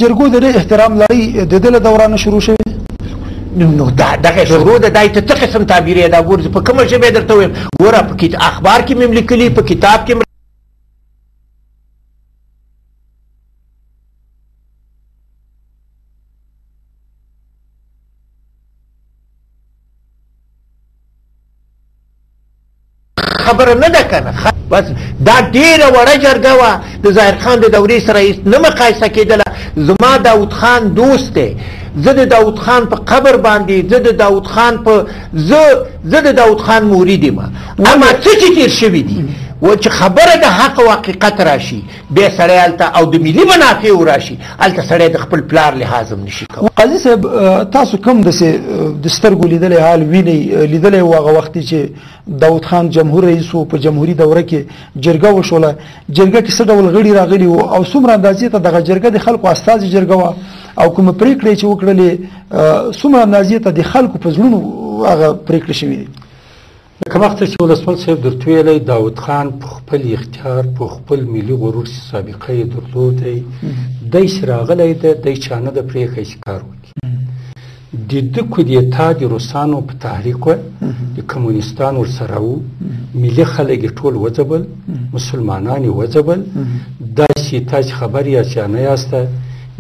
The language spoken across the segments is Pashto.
جرګو د ډېر احترام لړۍ د ده له دورانه شروع شوې. نو دا دغه شروع ده، دا ته څه قسم تعبیر یې؟ دا ګور په کومه ژبه درته وایم، ګوره په اخبار کې مې لیکلي، په کتاب کې خبره نه ده کنه. بس دا ډیره وړه جرګه وه، د ظاهر خان د دورې سره هیڅ نه مقایسه کېدله. زما داود خان دوست دی، زه د داود خان په قبر باندې، زه د داود خان په زه د داود خان مرید یم، اما څه چې تېر شوي دي و چې خبره د حق او حقیقت راشي بیا سړی هلته او د ملي منافعو راشي، هلته سړی د خپل پلار لحاظ هم نشي کولی. قاضي صاحب، تاسو کوم داسې د سترګو لیدلی حال وینئ، لیدلی و هغه وخت چې داود خان جمهور رئیس و، په جمهوري دوره کې جرګه وشوله، جرګه کې څه ډول غړي راغلي وو او څومره اندازې ته دغه جرګه د خلکو استازي جرګه وه او کومه پرېکړې چې وکړلې څومره اندازې ته د خلکو په زړونو هغه پرېکړې شوې دي؟ لکه مخته چې ولسمل صاحب درته ویلی، داود خان په خپل اختیار، په خپل ملي غرور چې سابقه یې درلودی، دی چې راغلی دی، دی چا نه ده پرېښی چې کار وکړي. د ده کودتا د روسانو په تحریک وه، د کمونستان ورسره وو، ملي خلک یې ټول وځبل، مسلمانان یې وځبل. داسې تاسې خبر یاست یا نه یاسته،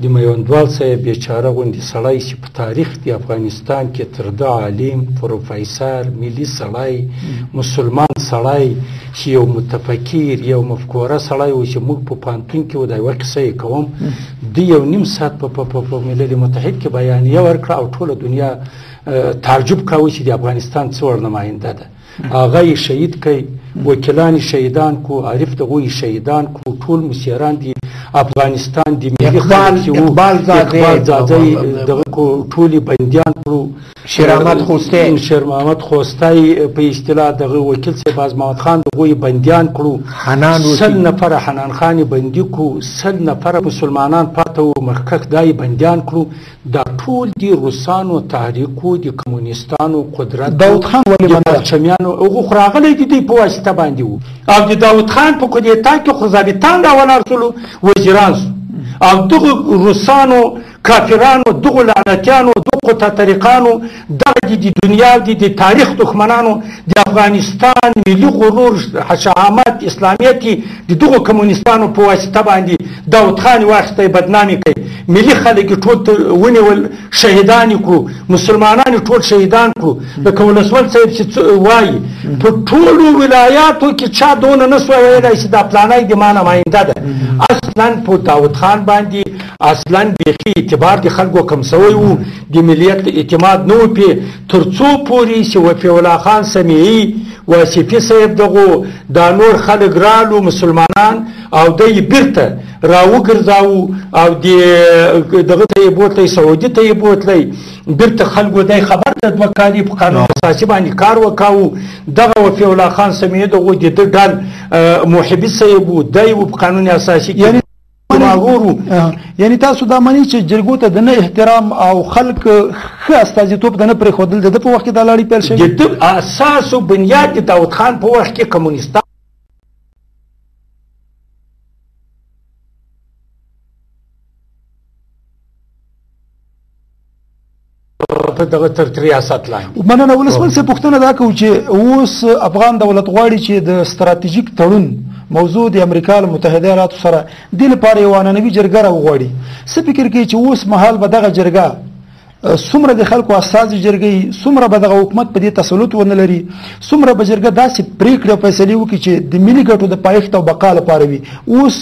د میوندوال صاحب بیچاره غوندې سړی چې په تاریخ د افغانستان کې تر ده عالم، پروفیسر، ملي سړی، مسلمان سړی چې یو متفکر، یو مفکوره سړی و چې موږ په پوهنتون کې و، دا یوه قصه یې کوم، دی یو نیم ساعت په ملل متحد کې بیانیه ورکړه او ټوله دنیا تعجب کاوه چې د افغانستان څه وړ نماینده ده. هغه یې شهید کړ، وکیلان یې شهیدان کو، عارف دغو یې شهیدان کو، ټول مسیران دي افغانستان د ملي خلک چې وو، اقبال ځاځی دغه کو ټول یې بندیان کړو، شیرمحمد خوستی، شیرمحمد خوستی په اصطلاح دغه وکیل صاحب باز محمد خان دغو یې بندیان کړو، حنان 100 نفره حنان خان یې بندي کړو، 100 نفره مسلمانان پاته وو مخکښ دا یې بندیان کړو. دا ټول د روسانو تحریکو، د کمونستانو قدرت، داود خان ولې د پرچمیانو هغو خو راغلی د دوی په واسطه باندې وو. او د داود خان په کودتا کې خو ضابطان راولاړ شولو، وزیران شو، او دغو روسانو کافرانو، دغو لعنتیانو، دغو تطریقانو، دغه د دنیا د تاریخ دښمنانو، د افغانستان ملي غرور، شهامت، اسلامیت د دغو کمونستانو په واسطه باندې داود خان یې واخیستی، بدنام یې کړ، ملي خلک یې ټول ونیول، شهیدان یې کړو، مسلمانان یې ټول شهیدان کړو. لکه ولسمل صاحب چې وایي په ټولو ولایاتو کې چا دونه نه سوای ویلی چې دا پلانی د ما نماینده ده. اصلا په داود خان باندې اصلا بیخي اعتبار د خلکو کم سوی وو، د ملیت اعتماد نه و پې، تر څو پورې چې وفي الله خان سمیعي، واصفي صاحب دغو دا نور خلک رالو مسلمانان، او دی بیرته راوګرځاوو او د دغه ته یې بوتلی، سعودي ته یې بوتلی، بیرته خلکو دی خبر ده 2 کالي په قانون اساسي باندې کار وکاوه. دغه وفي الله خان سمیعي دغو د ده ډل محبي صاحب و، دی و په قانون اساسي کې یعنی تاسو دا منئ چې جرګو ته د نه احترام او خلک ښه استازیتوب د نه پرېښودل د ده په وخت کې دا لړۍ پیل شوې؟ د ده اساس او بنیاد د داود خان په وخت کې کمونستان په دغه تر ریاست لاندې. مننه ولسمل صاحب، پوښتنه دا کوو چې اوس افغان دولت غواړي چې د ستراتیژیک تړون موضوع د امریکا له متحده ایالاتو سره دې لپاره یوه عنعنوي جرګه راوغواړي، څه فکر کوي چې اوس مهال به دغه جرګه څومره د خلکو استازي جرګه وي، څومره به دغه حکومت په دې تسلط ونه لري، څومره به جرګه داسې پرېکړې او فیصلې وکړي چې د ملي ګټو د پایښت او بقا لپاره وي؟ اوس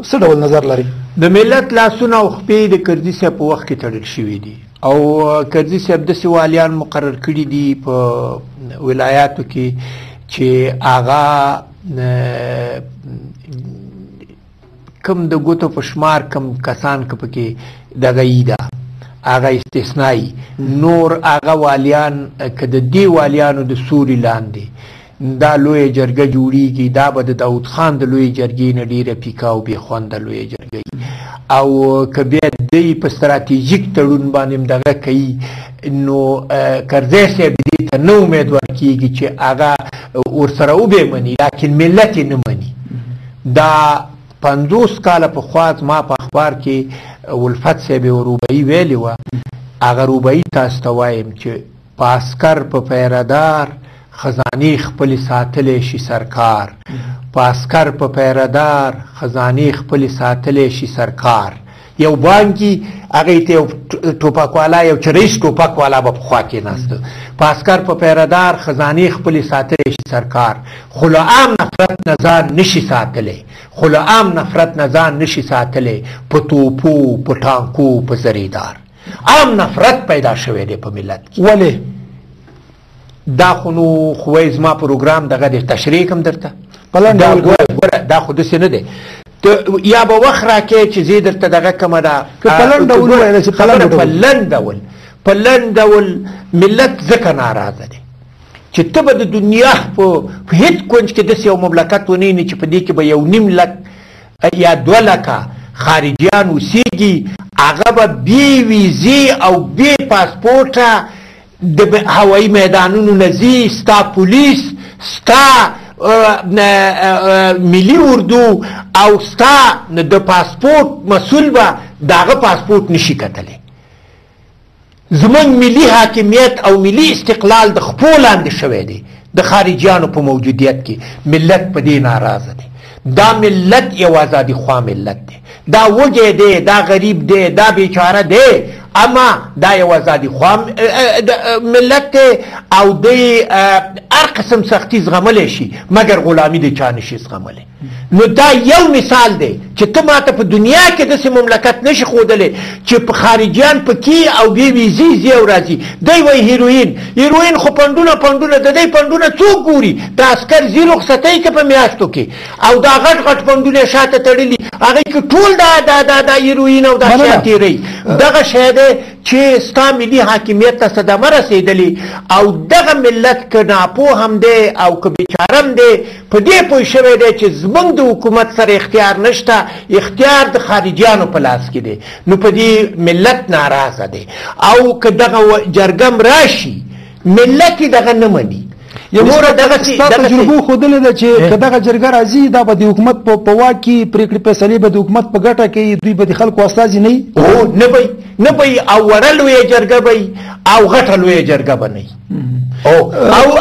څه ډول نظر لري؟ د ملت لاسونه او خپې د کرزي صاحب په وخت کې تړل شوي دي، او کرزي صاحب داسې والیان مقرر کړي دي په ولایاتو کې چې هغه کم د ګوتو په شمار کم کسان که پکې دغه یي ده، هغه استثنایي، نور هغه والیان که د دې والیانو د سوري لاندې دا لویه جرګه جوړیږي، دا به د داود خان د لویې جرګې نه ډېره پیکه او بېخونده لویه جرګه وي. او که بیا دی په ستراتیژیک تړون باندې هم دغه کوي، نو کرزی صاحب دې ته نه امیدوار کیږي چې هغه ورسره وبه مني، لکن ملت یې نه مني. دا 50 کاله پخوا زما په اخبار کې ولفت صاحب یوه رباعي ویلې وه، هغه رباعي تاسو ته وایم چې په عسکر په پیردار خزانې خپلې ساتلی شي سرکار، په عسکر په پیردار خزانې خپلې ساتلی شي سرکار. یو بانکي هغې ته یو ټوپک والا، یو چې رئیس ټوپک والا به پخوا کېناسته. په عسکر په پیردار خزانې خپلې ساتلی شي سرکار، خو له عام نفرت نه ځان نشي ساتلی، خو له عام نفرت نه ځان نشي ساتلی، په توپو په ټانکو په زریدار. عام نفرت پیدا شوی دی په ملت کې. ولې؟ دا خو نو خو وایي زما پروګرام دغه دی، تشریح کړم درته په لنډ ډول. ګوره دا خو داسې نه دی، یا به وخت راکې چې زه درته دغه کومه ده که په لنډ ډول وویل شي، په لنډ ډول، په لنډ ډول ملت ځکه ناراضه دی چې ته به د دنیا په هېڅ کونج کې داسې یو مملکت ونه وینې چې په دې کې به 1.5 لک یا 2 لکه خارجیان اوسېږي، هغه به بې ویزې او بې پاسپورټه د هوایي میدانونو نه ځي، ستا پولیس، ستا ملي اردو او ستا د پاسپورت مسول به د هغه پاسپورت نشي کتلی. زموږ ملي حاکمیت او ملي استقلال د خپو لاندې شوی دی د خارجیانو په موجودیت کې. ملت په دې ناراضه دی. دا ملت یو ازادي خوا ملت دی، دا وږی دی، دا غریب دی، دا بیچاره دی، اما دا یو ازادي خوا ملت دی او دی هر قسم سختی زغملی شي، مګر غلامي د چا نشي زغملی. نو دا یو مثال دی چې ته ماته په دنیا کې داسې مملکت نشي ښودلی چې په خارجیان پکې او بې ویزې ځي او راځي. دی وایي هیروین، هیروین خو پنډونه پنډونه، د دې پنډونه څوک ګوري؟ د عسکر ځي رخصتۍ کې په میاشتو کې او دا غټ غټ پنډونه شاته تړلي، هغې کې ټول دا دا دا دا هیروین او دا شیان تېروي. دغه شی دی چې ستا ملي حاکمیت ته صدمه رسېدلې او دغه ملت که ناپوه هم دی او که بیچاره هم دی، په دې پوه شوی دی چې زموږ د حکومت سره اختیار نشته، اختیار د خارجیانو په لاس کې دی، نو په دې ملت ناراضه دی. او که دغه جرګه هم راشي ملت یې دغه نه مني. نوره دغسې ستا تجربو ښودلې ده چې که دغه جرګه راځي دا به د حکومت په واک کې پرېکړې فیصلې به د حکومت په ګټه کوي، دوی به د خلکو استازي نه وي. هو، نه به وي، نه به وي، او وړه لویه جرګه به وي او غټه لویه جرګه به نه وي.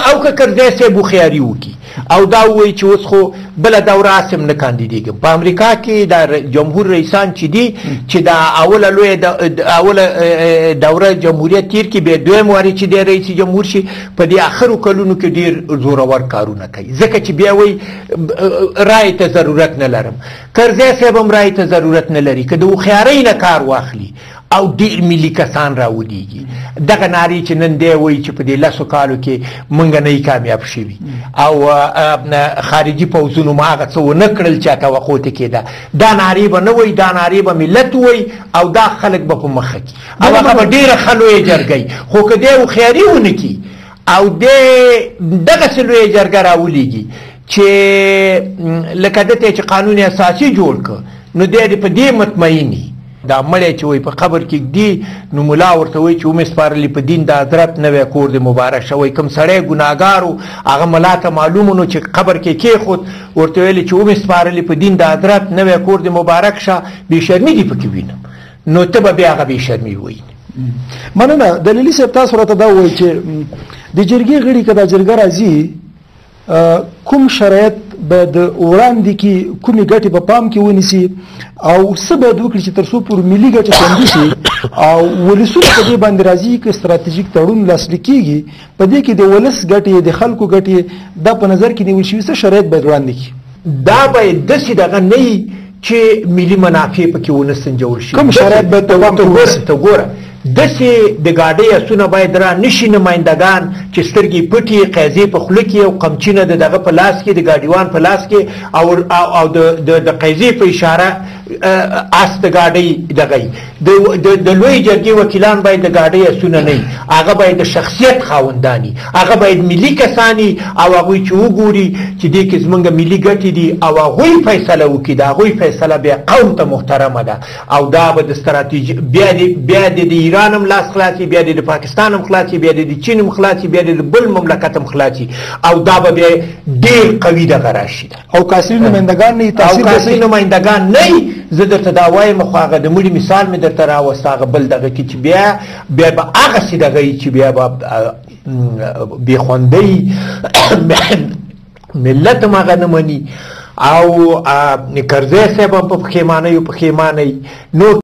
او که کرزی صاحب هوښیاري وکړي او دا ووایي چې اوس خو بله دوره هسې هم نه کاندیدېږم. په امریکا کې دا جمهور رئیسان چې دي، چې دا اوله لویه اوله دوره جمهوریت تېر کړي، بیا دویم وارې چې دی رئیس جمهور شي، په دې اخرو کلونو کې ډېر زورور کارونه کوي، ځکه چې بیا وایي رایې ته ضرورت نه لرم. کرزی صاحب هم رایې ته ضرورت نه لري، که د هوښیارۍ نه کار واخلي او ډېر ملي کسان راولېږي. دغه نارې چې نن دی وایي چې په دې 10 کالو کې موږ نه یې کامیاب شوي او خارجي پوځونو ما هغه څه ونه کړل چې توقع ترې کېده، دا نارې به نه وایي، دا نارې به ملت وایي او دا خلک به په مخه کړي او هغه به ډېره ښه لویه جرګه وي. خو که دی هوښیاري ونه کړي او دی دغسې لویه جرګه راولېږي چې لکه ده ته چې قانون اساسي جوړ کړ، نو دی دې په دې مطمئن وي. دا مړی چې وایي په قبر کې ږدي، نو ملا ورته وایي چې ومې سپارلي په دین د حضرت، نوی کور دې مبارک شه. وایي کوم سړی ګناهګار و، هغه ملا ته معلوم نو چې قبر کې کېښود، ورته ویلي چې ومې سپارلي په دین د حضرت، نوی کور دې مبارک شه، بې شرمي دې پکې وینم، نو ته به بیا هغه بې شرمي ووینې. مننه دلیلي صاحب، تاسو راته دا ووایئ چې د جرګې غړي که دا جرګه راځي کوم شرایط باید وړاندې کړي، کومې ګټې په پام کې ونیسي او څه باید وکړي چې تر څو پورې ملي ګټې خوندي شي او ولسونه په دې باندې راضي که ستراتیژیک تړون لاسلیک کېږي، په دې کې د ولس ګټې، د خلکو ګټې دا په نظر کې نیول شوي، څه شرایط باید وړاندې کړي؟ دا باید داسې دغه نه وي چې ملي منافع پکې ونه سنجول شي. کوم شرایط باید په پام کې ونیسي؟ ته ګوره داسې د ګاډۍ اسونه باید را نشي نمایندګان چې سترګې پټې، قیضې په خوله کې او قمچینه د دغه په لاس کې، د ګاډیوان په لاس کې او د قیضې په اشاره اس د ګاډۍ دغه وي. د لویې جرګې وکیلان باید د ګاډۍ اسونه نه وي، هغه باید د شخصیت خاوندان وي، هغه باید ملي کسان وي، او هغوی چې وګوري چې دې کې زمونږ ملي ګټې دي او هغوی فیصله وکړي، د هغوی فیصله بیا قوم ته محترمه ده. او دا به د ستراتیژي بیا د ایران هم لاس خلاص شي، بیا د پاکستان هم خلاص شي، بیا د چین هم خلاص شي، بیا د بل مملکت هم خلاص شي، او دا به بیا ډېر قوي دغه راشي. او که اصلي نمایندګان نه وي، او که اصلي نمایندګان نه وي، زه درته دا وایم، خو هغه د مړي مثال مې درته راوست، هغه بل دغه کې چې بیا به هغسې دغه وي چې بیا به بې خوندۍ ملت هم هغه نه مني، او کرزی صاحب هم په پښیمانۍ نور.